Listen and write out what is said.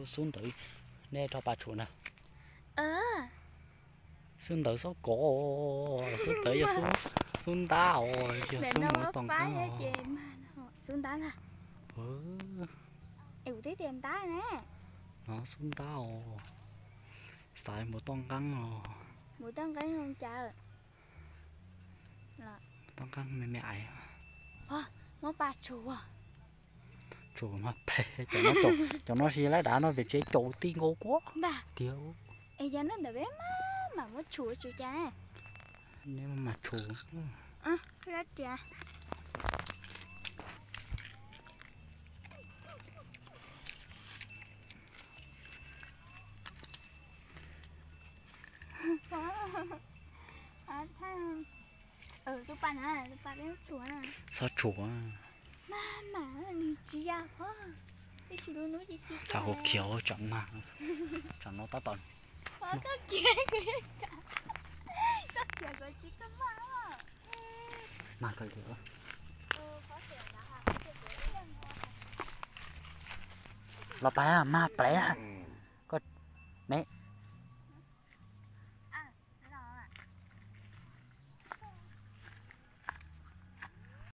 Xub ntawd, nej rov pas tshuam na. Xub ntawd xob kov, xub ntawd yog xub ntab os, yog xub muv toj nqeeb os. Xub ntab na. No xub ntab os. Xav muv toj nqeeb os. Muv toj nqeeb zoo cas? Toj nqeeb me me ais. Muab pas tshuam. Tshuam mas ple, cov no, cov no tsis laib dav no vim tsev caum ti nkaus kuab tiag. Es yog ntawm peb mas, mam muab tshuam tsum cas. Neb mas tshuam. Txhob tshuam. Txhob khwv kiag, tsam no, tsam no tab tom mag kawg li. Los pais mag plev na. Koj, me,